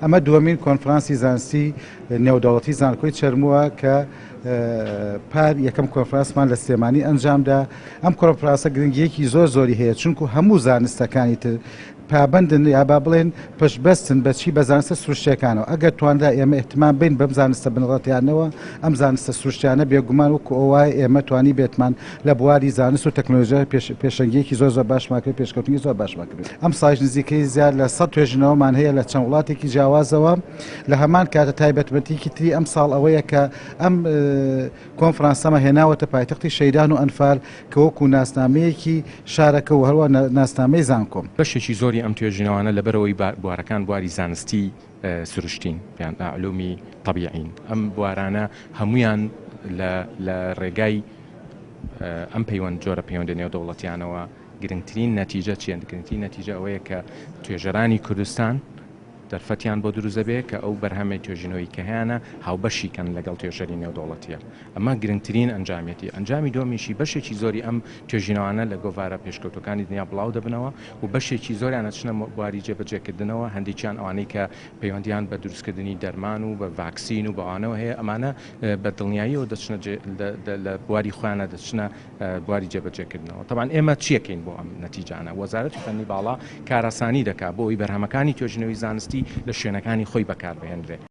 ئەمە دووەمین کۆنفرانسی زانستی نێودەوڵەتی زانکۆی چەرمووە کە پار یەکەم کۆنفرانسمان لە سلێمانی ئەنجامدا. ئەم کۆنفرانسە گرنگییەکی زۆر زۆری هەیە، چونکو هەموو زانستەکانی تر پابەندن یا با بڵێن پشتبەستن بە چی؟ بە زانستە سروشتییەکانەوە. ئەگەر توانرا ئێمە ئیهتمام بەین بەم زانستە بنەڕەتیانەوە، ئەم زانستە سروشتیانە بێگومان وەکو ئەوە وایە ئێمە توانیبێتمان لە بواری زانست و تەکنۆلۆژیا پێشەنگییەکی زۆر زۆر باشمان کرد، پێشکەوتنی زۆر باشمان کرد. ئەمساڵیش نزیکەی زیاد لە 100 توێژینەوەمان هەیە لە چەند وڵاتێکی جیاوازەوە. لە هەمان کاتە تایبەتمەندییەکی تری ئەمساڵ ئەوەیە کە ئەم کۆنفرانسەمە هێناوەتە پایتەختی شەیدان و ئەنفال کە وەکو ناسنامەیەکی شارەکە و هەروە ناسنامەی زانکۆم. بەشێکی زۆری ئەم توێژینەوانە لەبەرئەوەی بوارەکان بواری زانستی سروشتین یان علومی تەبیعین، ئەم بوارانە هەموویان لە ڕێگای ئەم پەیوەند جۆرە پەیوەندە نێودەوڵەتیانەوە گرنگترین نەتیجە چیە؟ گرنگترین نەتیجە ئەوەیە کە توێژەرانی کوردستان دەرفەتیان بۆ دروست دەبێت کە ئەو بەرهەمەی توێژینەوەی کە هەیانە هاوبەشی کەن لەگەڵ توێژەری نێودەوڵەتیە. ئەمە گرنگترین ئەنجامێتی. ئەنجامی دووەمیشی بەشێکی زۆری ئەم توێژینەوانە لە گۆڤارە پێشکەوتووەکانی دنیا بڵاو دەبنەوە و بەشێکی زۆریان ئەچنە بواری جێبەجێکردنەوە، هەندێکیان ئەوانەی کە پەیوەندیان بە دروستکردنی دەرمان و بە ڤاکسین و بەوانەوە هەیە ئەمانە بە دڵنیاییەوە دەچنە لە بواری خۆیانە دەچنە بواری جێبەجێکردنەوە. تەبعەن ئێمە چیەکەین بۆ ئەم نەتیجانە؟ وەزارەتی خوێندنی باڵا کارئاسانی دەکات بۆ ئەوەی بەرهەمەکانی توێژینەوەی زانستی لە شوێنەکانی خۆی بەکاربهێنرێت.